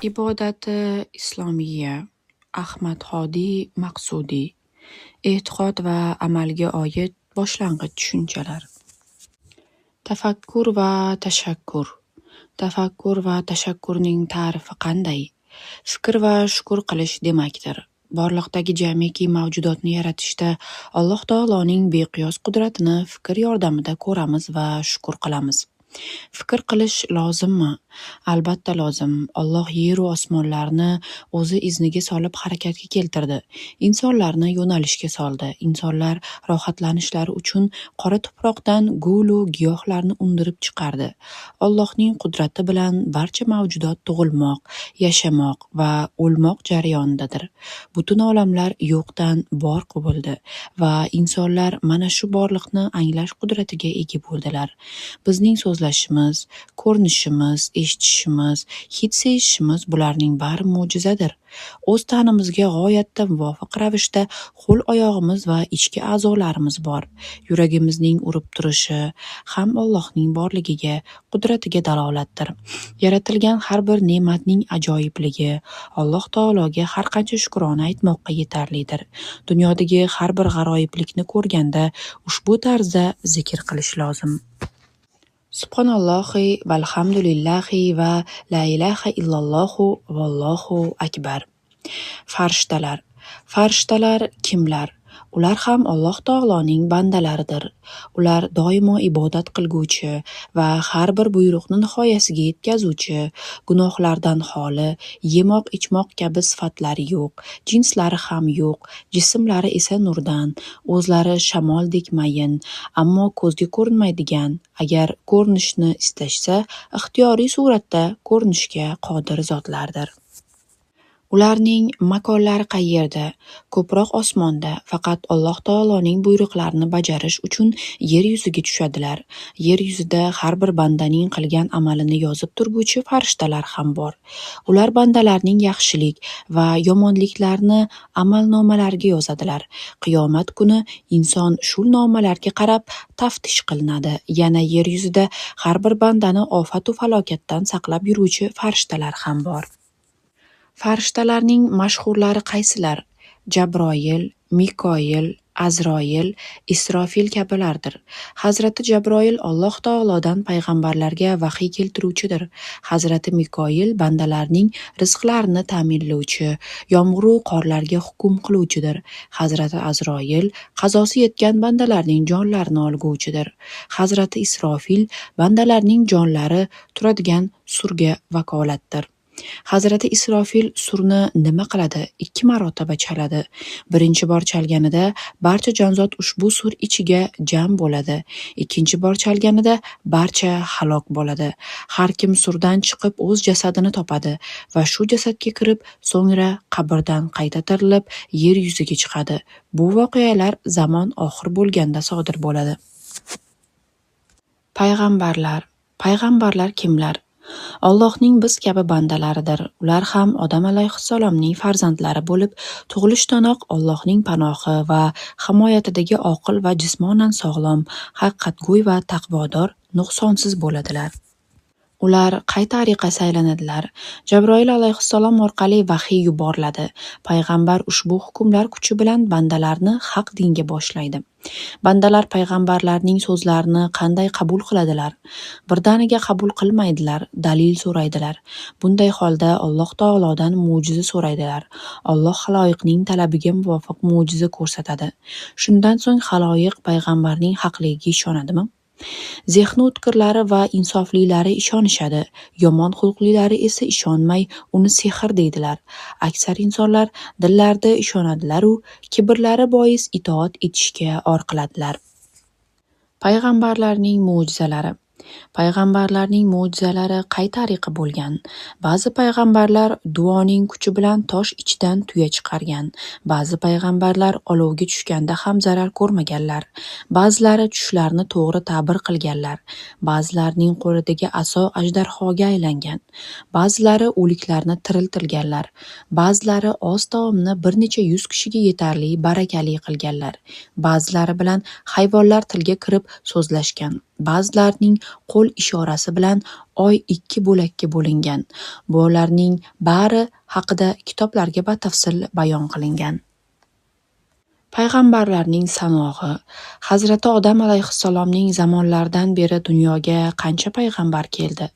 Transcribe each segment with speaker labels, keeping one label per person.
Speaker 1: Ibodati Islomiya. Ahmad Hodiy Maqsudiy. E'tiqod va amalga oid boshlang'ich tushunchalar. Tafakkur va tashakkur. Tafakkur va tashakkurning ta'rifi qanday? Fikr va shukur qilish demakdir. Borliqdagi jamiki mavjudotni yaratishda Alloh taoloning beqiyos qudratini fikr yordamida ko'ramiz va shukur qilamiz. Fikr qilish lozimmi? Albatta lozim. Alloh yeru osmonlarni o'zi izniga solib harakatga keltirdi. Insonlarni yo'nalishga soldi. Insonlar rohatlanishlari uchun qora tuproqdan gulu giyohlarni undirib chiqardi. Allohning qudrati bilan barcha mavjudot tug'ilmoq, yashamoq va o'lmoq jarayonidadir. Butun olamlar yo'qdan bor bo'ldi va insonlar mana shu borliqni anglash qudratiga ega bo'ldilar. Bizning so'zlashimiz, ko'rinishimiz, eshitishimiz, hid sezishimiz bularning bari mo'jizadir. O'z tanimizga g'oyatda muvofiq ravishda qo'l-oyog'imiz va ichki a'zolarimiz bor. Yuragimizning urib turishi ham Allohning borligiga, qudratiga dalolatdir. Yaratilgan har bir ne'matning ajoyibligi Alloh taologa har qancha shukrona aytmoqqa yetarlidir. Dunyodagi har bir g'aroyiblikni ko'rganda ushbu tarzda zikr qilish lozim. Subhanallohi valhamdulillahi va la ilaha illallohu vallohu akbar. Farishtalar. Farishtalar kimlar? Ular ham Alloh taoloning bandalaridir. Ular doimo ibodat qilguvchi va har bir buyruqni nihoyasiga yetkazuvchi, gunohlardan xoli, yemoq-ichmoq kabi sifatlari yo'q, jinslari ham yo'q, jismlari esa nurdan, o'zlari shamoldek mayin, ammo ko'zga ko'rinmaydigan, agar ko'rinishni istashsa, ixtiyoriy suratda ko'rinishga qodir zotlardir. Ularning makonlari qayerda? Ko'proq osmonda, faqat Alloh taoloning buyruqlarini bajarish uchun yer yuziga tushadilar. Yer yuzida har bir bandaning qilgan amalini yozib turguvchi farishtalar ham bor. Ular bandalarning yaxshilik va yomonliklarini amalnomalariga yozadilar. Qiyomat kuni inson shu nomalarga qarab taftish qilinadi. Yana yer yuzida har bir bandani ofatu falokatdan saqlab yuruvchi farishtalar ham bor. Farishtalarning mashhurlari qaysilar? Jabroil, Mikoil, Azroil, Isrofil kabilardir. Hazrati Jabroil Alloh taolodan payg'ambarlarga vahiy keltiruvchidir. Hazrati Mikoil bandalarning rizqlarini ta'minlovchi, yomg'iru qorlarga hukm qiluvchidir. Hazrati Azroil qazosi yetgan bandalarning jonlarini olguvchidir. Hazrati Isrofil bandalarning jonlari turadigan surga vakolatdir. Hazrati Isrofil surni nima qiladi? 2 marotaba chaladi. Birinchi bor chalganida barcha jonzot ushbu sur ichiga jam bo'ladi. Ikkinchi bor chalganida barcha halok bo'ladi. Har kim surdan chiqib o'z jasadini topadi va shu jasadga kirib, so'ngra qabrdan qayta tirilib yer yuziga chiqadi. Bu voqealar zamon oxir bo'lganda sodir bo'ladi. Payg'ambarlar. Payg'ambarlar kimlar? Allohning biz kabi bandalaridir. Ular ham Odam alayhissalomning farzandlari bo'lib, tug'ilishdanoq Allohning panohi va himoyatidagi oqil va jismonan sog'lom, haqiqatgo'y va taqvodor, nuqsonsiz bo'ladilar. Ular qay tariqa saylanadilar? Jabroil alayhissalom orqali vahiy yuboriladi. Payg'ambar ushbu hukmlar kuchi bilan bandalarni haq dinga boshlaydi. Bandalar payg'ambarlarning so'zlarini qanday qabul qiladilar? Birdaniga qabul qilmaydilar, dalil so'raydilar. Bunday holda Alloh taolodan mo'jiza so'raydilar. Alloh xaloyiqning talabiga muvofiq mo'jiza ko'rsatadi. Shundan so'ng xaloyiq payg'ambarning haqligiga ishonadimi? Zehni o'tkirlari va insoflilari ishonishadi, yomon xulqlilari esa ishonmay uni sehr deydilar. Aksar insonlar dillarida ishonadilar-u, kibrlari bois itoat etishga or qiladilar. Payg'ambarlarning mo'jizalari. Payg'ambarlarning mo'jizalari qay tariqa bo'lgan? Ba'zi payg'ambarlar duoning kuchi bilan tosh ichidan tuya chiqargan. Ba'zi payg'ambarlar olovga tushganda ham zarar ko'rmaganlar. Ba'zilari tushlarni to'g'ri ta'bir qilganlar. Ba'zilarining qo'lidagi aso ajdarhoga aylangan. Ba'zilari o'liklarni tiriltirganlar. Ba'zilari oz taomni bir necha yuz kishiga yetarli barakali qilganlar. Ba'zilari bilan hayvonlar tilga kirib so'zlashgan. Ba'zilarining qo'l ishorasi bilan oy ikki bo'lakka bo'lingan. Bularning bari haqida kitoblarga batafsil bayon qilingan. Payg'ambarlarning sanog'i. Hazrati Odam alayhissalomning zamonlaridan beri dunyoga qancha payg'ambar keldi?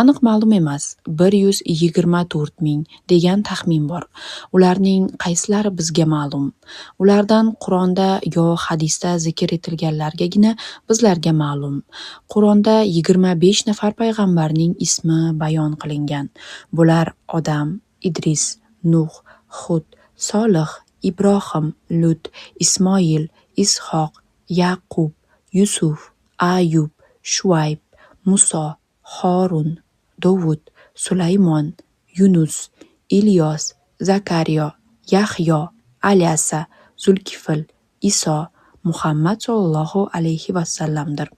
Speaker 1: Aniq ma'lum emas. 124 ming degan taxmin bor. Ularning qaysilari bizga ma'lum? Ulardan Qur'onda yo hadisda zikr etilganlargina bizlarga ma'lum. Qur'onda 25 nafar payg'ambarning ismi bayon qilingan. Bular Odam, Idris, Nuh, Hud, Solih, Ibrohim, Lut, Ismoil, Ishoq, Ya'qub, Yusuf, Ayub, Shuayb, Muso, Horun, Dovud, Sulaymon, Yunus, Ilyos, Zakariyo, Yahyo, Alyasa, Zulkifl, Iso, Muhammad sollallohu alayhi vasallamdir.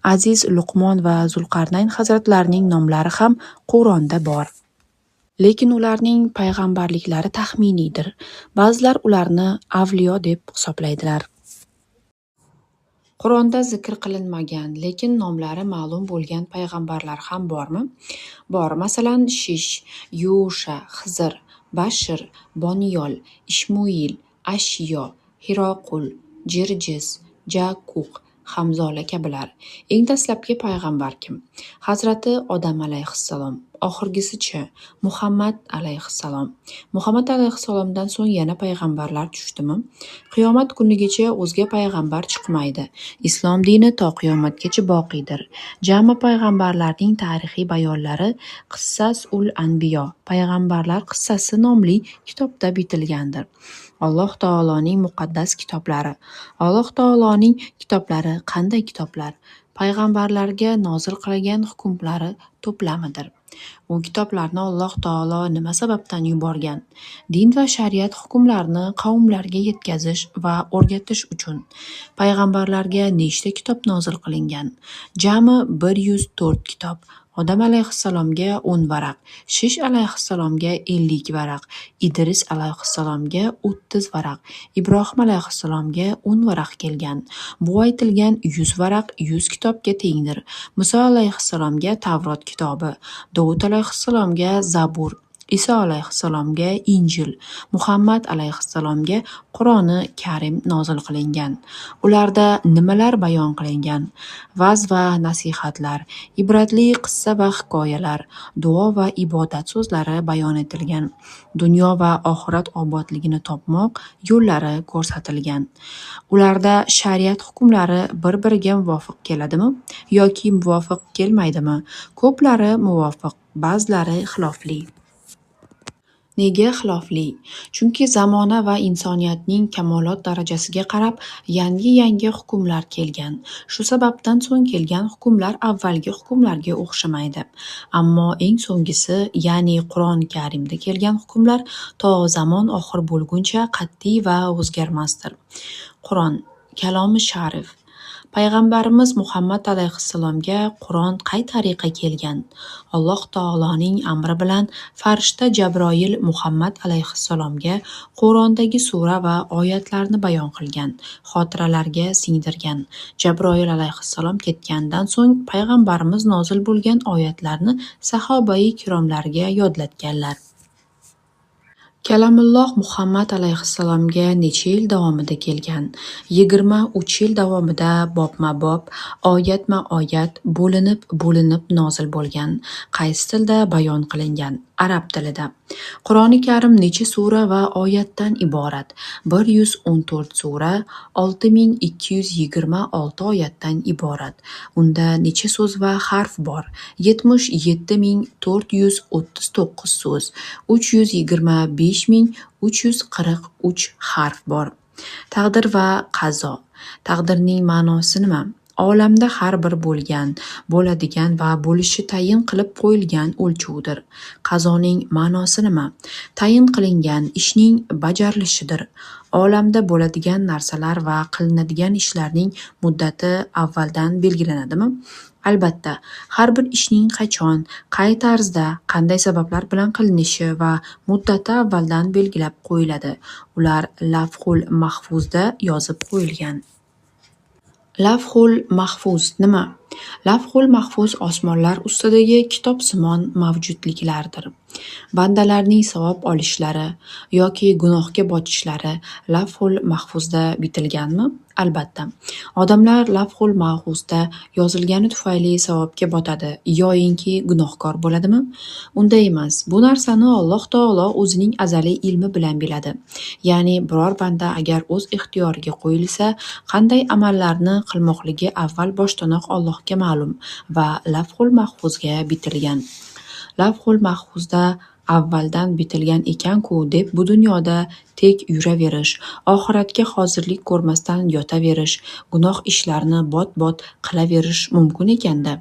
Speaker 1: Aziz Luqmon va Zulqarnayn hazratlarining nomlari ham Qur'onda bor. Lekin ularning payg'ambarliklari taxminiydir. Ba'zilar ularni avliyo deb hisoblaydilar. Qur'onda zikr qilinmagan, lekin nomlari ma'lum bo'lgan payg'ambarlar ham bormi? Bor. Masalan, Shish, Yusha, Xizr, Bashir, Boniyol, Ishmuil, Ashyo, Hiroqul, Jirjis, Jaquq, Hamzola kabilar. Eng dastlabki payg'ambar kim? Hazrati Odam alayhissalom. Oxirgisi-chi? Muhammad alayhissalom. Muhammad alayhissalomdan so'ng yana payg'ambarlar tushdimi? Qiyomat kunigacha o'zga payg'ambar chiqmaydi. Islom dini to qiyomatgacha boqiydir. Jami payg'ambarlarning tarixiy bayonlari Qissas-ul-anbiyo (Payg'ambarlar qissasi) nomli kitobda bitilgandir. Alloh taoloning muqaddas kitoblari. Alloh taoloning kitoblari qanday kitoblar? Payg'ambarlarga nozil qilgan hukmlari to'plamidir. U kitoblarni Alloh taolo nima sababdan yuborgan? Din va shariat hukmlarini qavmlarga yetkazish va o'rgatish uchun. Payg'ambarlarga nechta kitob nozil qilingan? Jami 104 kitob. Odam alayhissalomga 10 varaq, Shish alayhissalomga 50 varaq, Idris alayhissalomga 30 varaq, Ibrohim alayhissalomga 10 varaq kelgan. Bu aytilgan 100 varaq 100 kitobga tengdir. Muso alayhissalomga Tavrot kitobi, Dovud alayhissalomga Zabur, Iso alayhissalomga Injil, Muhammad alayhissalomga Qur'oni Karim nozil qilingan. Ularda nimalar bayon qilingan? Va'z va nasihatlar, ibratli qissa va hikoyalar, duo va ibodat so'zlari bayon etilgan. Dunyo va oxirat obodligini topmoq yo'llari ko'rsatilgan. Ularda shariat hukmlari bir-biriga muvofiq keladimi yoki muvofiq kelmaydimi? Ko'plari muvofiq, ba'zilari xilofli. Nega xilofli? Chunki zamona va insoniyatning kamolot darajasiga qarab yangi-yangi hukmlar kelgan. Shu sababdan so'ng kelgan hukmlar avvalgi hukmlarga o'xshamaydi. Ammo eng so'nggisi, ya'ni Qur'oni Karimda kelgan hukmlar to zamon oxir bo'lguncha qat'iy va o'zgarmasdir. Qur'on kalomi sharif. Payg'ambarimiz Muhammad alayhissalomga Qur'on qay tariqa kelgan? Alloh taoloning amri bilan farishta Jabroil Muhammad alayhissalomga Qur'ondagi sura va oyatlarni bayon qilgan, xotiralarga singdirgan. Jabroil alayhissalom ketganidan so'ng payg'ambarimiz nozil bo'lgan oyatlarni sahobai kiromlarga yodlatganlar. Kalamulloh Muhammad alayhissalomga necha yil davomida kelgan? 23 yil davomida bobma-bob, oyatma-oyat, bo'linib-bo'linib nozil bo'lgan. Qaysi tilda bayon qilingan? Arab tilida. Qur'oni Karim necha sura va oyatdan iborat? 114 sura, 6226 oyatdan iborat. Unda necha so'z va harf bor? 77439 so'z, 325343 harf bor. Taqdir va qazo. Taqdirning ma'nosi nima? Olamda har bir bo'lgan, bo'ladigan va bo'lishi tayin qilib qo'yilgan o'lchovdir. Qazoning ma'nosi nima? Tayin qilingan ishning bajarilishidir. Olamda bo'ladigan narsalar va qilinadigan ishlarning muddati avvaldan belgilanadimi? Albatta, har bir ishning qachon, qay tarzda, qanday sabablar bilan qilinishi va muddati avvaldan belgilab qo'yiladi. Ular Lavhul Mahfuzda yozib qo'yilgan. Lavhul mahfuz nima? Lavhul mahfuz osmonlar ustidagi kitobsimon mavjudliklardir. Bandalarning savob olishlari yoki gunohga botishlari Lavhul mahfuzda bitilganmi? Albatta. Odamlar Lavhul mahfuzda yozilgani tufayli savobga botadi yoyinki gunohkor bo'ladimi? Unday emas. Bu narsani Alloh taolo o'zining azaliy ilmi bilan biladi. Ya'ni biror banda agar o'z ixtiyoriga qo'yilsa, qanday amallarni qilmoqligi avval boshdanoq Allohga ma'lum va Lavhul mahfuzga bitilgan. Lavhul mahfuzda avvaldan bitilgan ekan-ku deb bu dunyoda tek yuraverish, oxiratga hozirlik ko'rmasdan yotaverish, gunoh ishlarni bot-bot qilaverish mumkin ekan-da?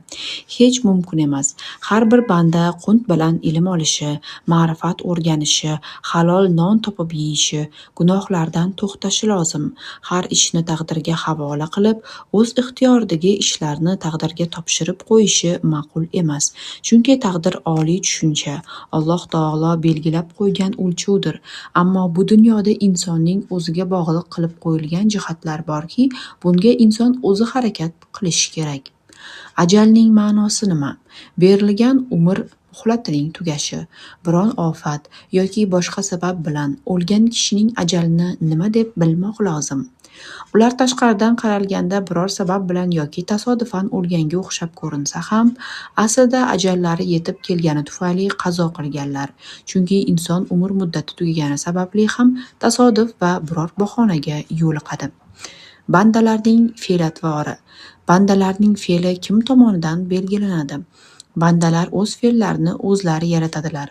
Speaker 1: Hech mumkin emas. Har bir banda qunt bilan ilm olishi, ma'rifat o'rganishi, halol non topib yeyishi, gunohlardan to'xtashi lozim. Har ishni taqdirga havola qilib, o'z ixtiyoridagi ishlarni taqdirga topshirib qo'yishi ma'qul emas. Chunki taqdir oliy tushuncha, Alloh taolo belgilab qo'ygan o'lchovdir. Ammo bu dunyoda insonning o'ziga bog'liq qilib qo'yilgan jihatlar borki, bunga inson o'zi harakat qilishi kerak. Ajalning ma'nosi nima? Berilgan umr muhlatining tugashi, biron ofat yoki boshqa sabab bilan o'lgan kishining ajalini nima deb bilmoq lozim? Ular tashqaridan qaralganda biror sabab bilan yoki tasodifan o'lganga o'xshab ko'rinsa ham, aslida ajallari yetib kelgani tufayli qazo qilganlar. Chunki inson umr muddati tugagani sababli ham tasodif va biror bahonaga yo'liqadi. Bandalarning fe'l-atvori. Bandalarning fe'li kim tomonidan belgilanadi? Bandalar o'z fe'llarini o'zlari yaratadilar.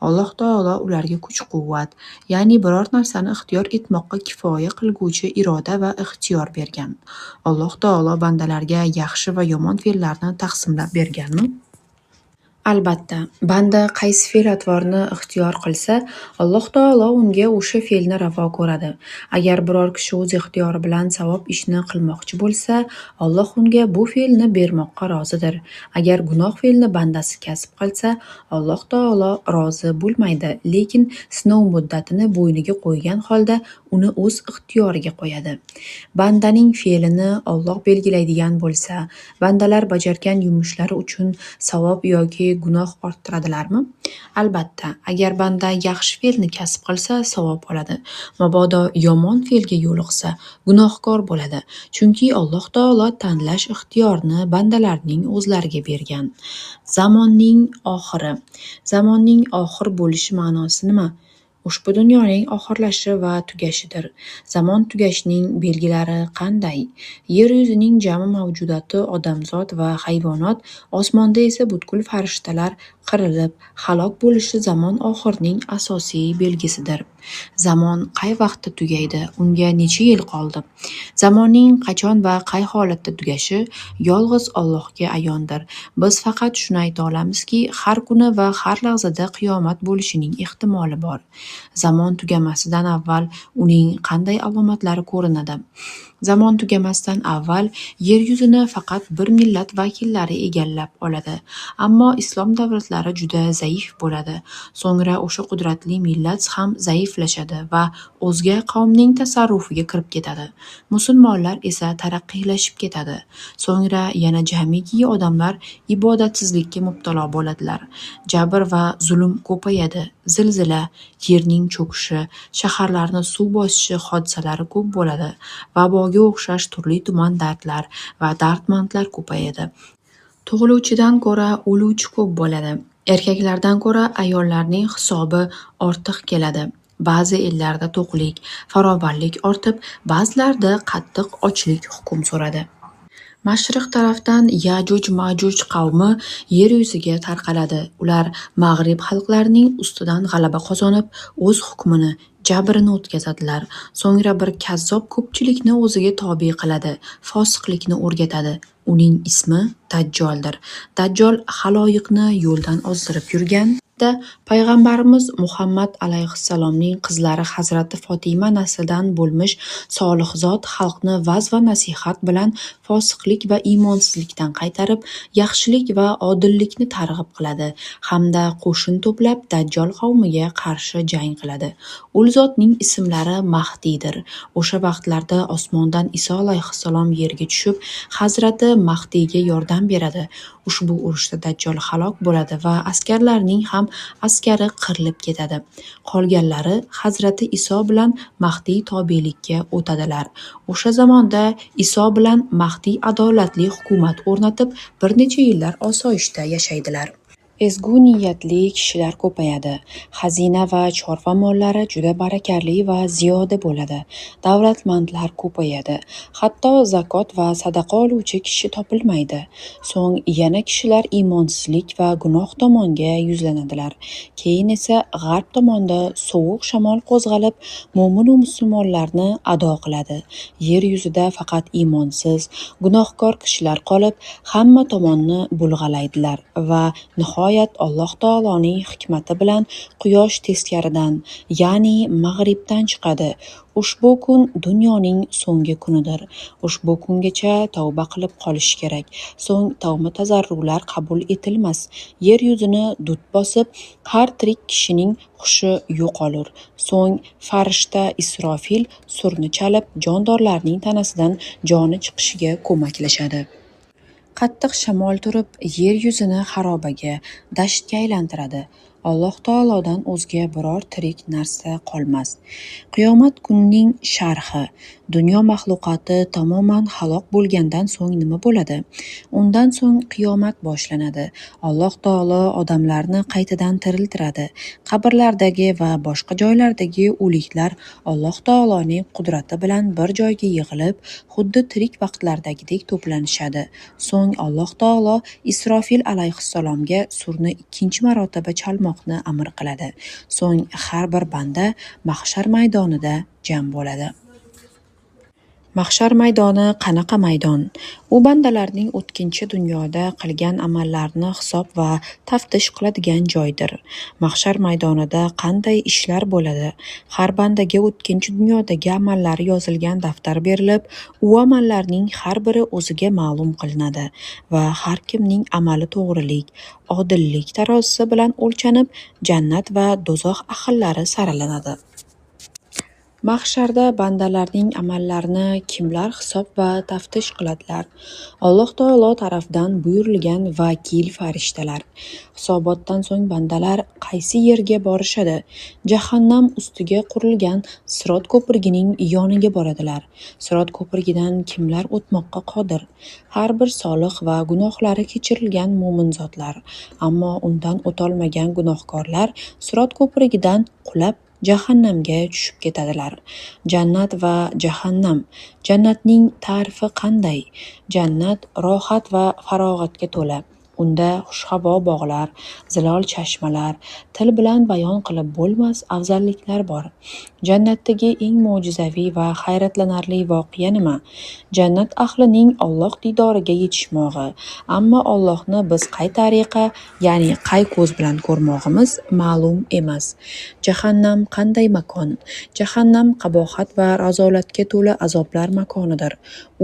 Speaker 1: Alloh taolo ularga kuch-quvvat, ya'ni biror narsani ixtiyor etmoqqa kifoya qilguvchi iroda va ixtiyor bergan. Alloh taolo bandalarga yaxshi va yomon fe'llarni taqsimlab berganmi? Albatta, banda qaysi fe'l-atvorni ixtiyor qilsa, Alloh taolo unga o'sha fe'lni ravo ko'radi. Agar biror kishi o'z ixtiyori bilan savob ishni qilmoqchi bo'lsa, Alloh unga bu fe'lni bermoqqa rozidir. Agar gunoh fe'lni bandasi kasb qilsa, Alloh taolo rozi bo'lmaydi, lekin sinov muddatini bo'yniga qo'ygan holda uni o'z ixtiyoriga qo'yadi. Bandaning fe'lini Alloh belgilaydigan bo'lsa, bandalar bajargan yumushlari uchun savob yoki gunoh orttiradilarmi? Albatta, agar banda yaxshi fe'lni kasb qilsa, savob oladi. Mabodo yomon fe'lga yo'liqsa, gunohkor bo'ladi. Chunki Alloh taolo tanlash ixtiyorini bandalarning o'zlariga bergan. Zamonning oxiri. Zamonning oxir bo'lishi ma'nosi nima? Ushbu dunyoning oxirlashishi va tugashidir. Zamon tugashining belgilari qanday? Yer yuzining jami mavjudoti odamzod va hayvonot, osmonda esa butkul farishtalar qirilib, halok bo'lishi zamon oxirining asosiy belgisidir. Zamon qay vaqtda tugaydi? Unga necha yil qoldi? Zamonning qachon va qay holatda tugashi yolg'iz Allohga ayondir. Biz faqat shuni ayta olamizki, har kuni va har lahzada qiyomat bo'lishining ehtimoli bor. Zamon tugamasidan avval uning qanday alomatlari ko'rinadi? Zamon tugamasidan avval yer yuzini faqat bir millat vakillari egallab oladi. Ammo islom davlatlari juda zaif bo'ladi. So'ngra o'sha qudratli millat ham zaiflashadi va o'zga qavmning tasarrufiga kirib ketadi. Musulmonlar esa taraqqiylashib ketadi. So'ngra yana jamiki odamlar ibodatsizlikka mubtalo bo'ladilar. Jabr va zulm ko'payadi. Zilzila, yerning cho'kishi, shaharlarni suv bosishi hodisalari ko'p bo'ladi. Vaboga o'xshash turli-tuman dardlar va dardmandlar ko'payadi. Tug'iluvchidan ko'ra o'luvchi ko'p bo'ladi. Erkaklardan ko'ra ayollarning hisobi ortiq keladi. Ba'zi ellarda to'qlik, farovonlik ortib, ba'zilarida qattiq ochlik hukm suradi. Mashriq tarafdan Yajuj-Majuj qavmi yer yuziga tarqaladi. Ular mag'rib xalqlarining ustidan g'alaba qozonib, o'z hukmini, jabrini o'tkazadilar. So'ngra bir kazzob ko'pchilikni o'ziga tobe qiladi, fosiqlikni o'rgatadi. Uning ismi Dajjoldir. Dajjol xaloyiqni yo'ldan ozdirib yurgan vaqtda Payg'ambarimiz Muhammad alayhissalomning qizlari Hazrati Fotima naslidan bo'lmish solih zot xalqni va'z va nasihat bilan fosiqlik va iymonsizlikdan qaytarib, yaxshilik va odillikni targ'ib qiladi hamda qo'shin to'plab Dajjol qavmiga qarshi jang qiladi. Ul zotning ismlari Mahdiydir. O'sha vaqtlarda osmondan Iso alayhissalom yerga tushib, Hazrati Mahdiyga yordam beradi. Ushbu urushda Dajjol halok bo'ladi va askarlarning ham askari qirilib ketadi. Qolganlari Hazrati Iso bilan Mahdiy tobelikka o'tadilar. O'sha zamonda Iso bilan Mahdiy adolatli hukumat o'rnatib, bir necha yillar osoyishta yashaydilar. Ezgu niyatli kishilar ko'payadi. Xazina va chorva mollari juda barakali va ziyoda bo'ladi. Davlatmandlar ko'payadi. Hatto zakot va sadaqa oluvchi kishi topilmaydi. So'ng yana kishilar iymonsizlik va gunoh tomonga yuzlanadilar. Keyin esa g'arb tomonda sovuq shamol qo'zg'alib, mo'min-u musulmonlarni ado qiladi. Yer yuzida faqat iymonsiz, gunohkor kishilar qolib, hamma tomonni bulg'alaydilar va nihoyat Alloh taoloning hikmati bilan quyosh teskaridan, ya'ni mag'ribdan chiqadi. Ushbu kun dunyoning so'nggi kunidir. Ushbu kungacha tavba qilib qolish kerak. So'ng tavba-tazarrular qabul etilmas. Yer yuzini dud bosib, har tirik kishining hushi yo'qolur. So'ng farishta Isrofil surni chalib, jondorlarning tanasidan joni chiqishiga ko'maklashadi. Qattiq shamol turib, yer yuzini xarobaga, dashtga aylantiradi. Alloh taolodan o'zga biror tirik narsa qolmas. Qiyomat kunining sharhi. Dunyo maxluqoti tamoman halok bo'lgandan so'ng nima bo'ladi? Undan so'ng qiyomat boshlanadi. Alloh taolo odamlarni qaytadan tiriltiradi. Qabrlardagi va boshqa joylardagi o'liklar Alloh taoloning qudrati bilan bir joyga yig'ilib, xuddi tirik vaqtlaridagidek to'planishadi. So'ng Alloh taolo Isrofil alayhissalomga surni ikkinchi marotaba chalmoqni amr qiladi. So'ng har bir banda mahshar maydonida jam bo'ladi. Mahshar maydoni qanaqa maydon? U bandalarning o'tkinchi dunyoda qilgan amallarini hisob va taftish qiladigan joydir. Mahshar maydonida qanday ishlar bo'ladi? Har bandaga o'tkinchi dunyodagi amallari yozilgan daftar berilib, u amallarning har biri o'ziga ma'lum qilinadi va har kimning amali to'g'rilik, odillik tarozisi bilan o'lchanib, jannat va do'zax ahllari saralanadi. Mahsharda bandalarning amallarini kimlar hisob va taftish qiladilar? Alloh taolo tarafidan buyurilgan vakil farishtalar. Hisobotdan so'ng bandalar qaysi yerga borishadi? Jahannam ustiga qurilgan Sirot ko'prigining yoniga boradilar. Sirot ko'prigidan kimlar o'tmoqqa qodir? Har bir solih va gunohlari kechirilgan mo'min zotlar. Ammo undan o'tolmagan gunohkorlar Sirot ko'prigidan qulab jahannamga tushib ketadilar. Jannat va jahannam. Jannatning ta'rifi qanday? Jannat rohat va farog'atga to'la. Unda xushhavo bog'lar, zilol chashmalar, til bilan bayon qilib bo'lmas afzalliklar bor. Jannatdagi eng mo'jizaviy va hayratlanarli voqea nima? Jannat ahlining Alloh diydoriga yetishmog'i. Ammo Allohni biz qay tariqa, ya'ni qay ko'z bilan ko'rmog'imiz ma'lum emas. Jahannam qanday makon? Jahannam qabohat va razolatga to'la azoblar makonidir.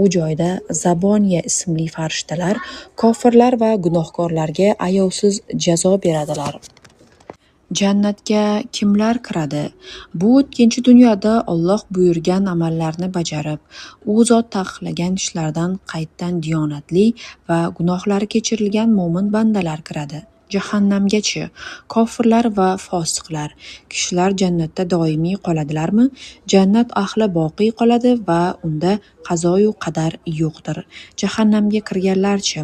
Speaker 1: U joyda Zaboniya ismli farishtalar kofirlar va gunohkorlarga ayovsiz jazo beradilar. Jannatga kimlar kiradi? Bu o'tkinchi dunyoda Alloh buyurgan amallarni bajarib, u zot taqiqlagan ishlardan qaytgan diyonatli va gunohlari kechirilgan mo'min bandalar kiradi. Jahannamgachi? Kofirlar va fosiqlar. Kishilar jannatda doimiy qoladilarmi? Jannat ahli boqiy qoladi va unda qazoyu qadar yo'qdir. Jahannamga kirganlarchi?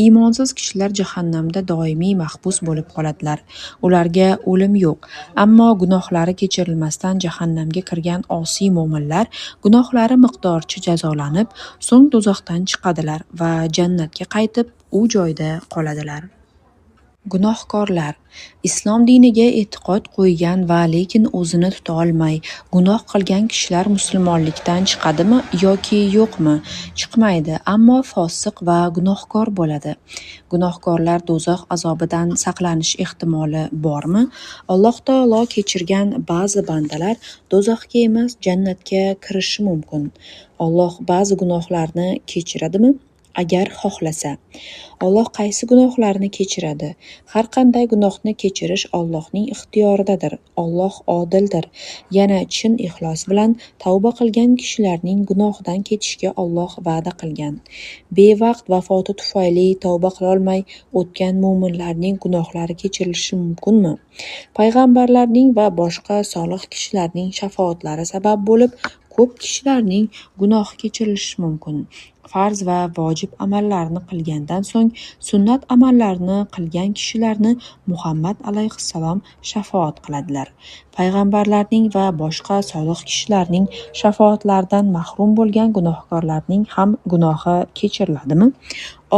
Speaker 1: Iymonsiz kishilar jahannamda doimiy mahbus bo'lib qoladilar. Ularga o'lim yo'q. Ammo gunohlari kechirilmasdan jahannamga kirgan osiy mo'minlar gunohlari miqdoricha jazolanib, so'ng do'zaxdan chiqadilar va jannatga qaytib, u joyda qoladilar. Gunohkorlar. Islom diniga e'tiqod qo'ygan va lekin o'zini tutolmay gunoh qilgan kishilar musulmonlikdan chiqadimi yoki yo'qmi? Chiqmaydi, ammo fosiq va gunohkor bo'ladi. Gunohkorlar do'zax azobidan saqlanish ehtimoli bormi? Alloh taolo kechirgan ba'zi bandalar do'zaxga emas, jannatga kirishi mumkin. Alloh ba'zi gunohlarni kechiradimi? Agar xohlasa. Alloh qaysi gunohlarni kechiradi? Har qanday gunohni kechirish Allohning ixtiyoridadir. Alloh odildir. Yana chin ixlos bilan tavba qilgan kishilarning gunohidan kechishga Alloh va'da qilgan. Bevaqt vafoti tufayli tavba qilolmay o'tgan mo'minlarning gunohlari kechirilishi mumkinmi? Payg'ambarlarning va boshqa solih kishilarning shafoatlari sabab bo'lib, ko'p kishilarning gunohi kechirilishi mumkin. Farz va vojib amallarni qilgandan so'ng sunnat amallarni qilgan kishilarni Muhammad alayhissalom shafoat qiladilar. Payg'ambarlarning va boshqa solih kishilarning shafoatlaridan mahrum bo'lgan gunohkorlarning ham gunohi kechiriladimi?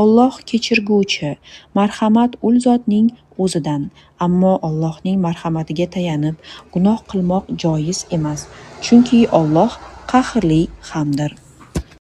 Speaker 1: Alloh kechirguvchi, marhamat ul zotning o'zidan. Ammo Allohning marhamatiga tayanib gunoh qilmoq joiz emas, chunki Alloh qahrli hamdir.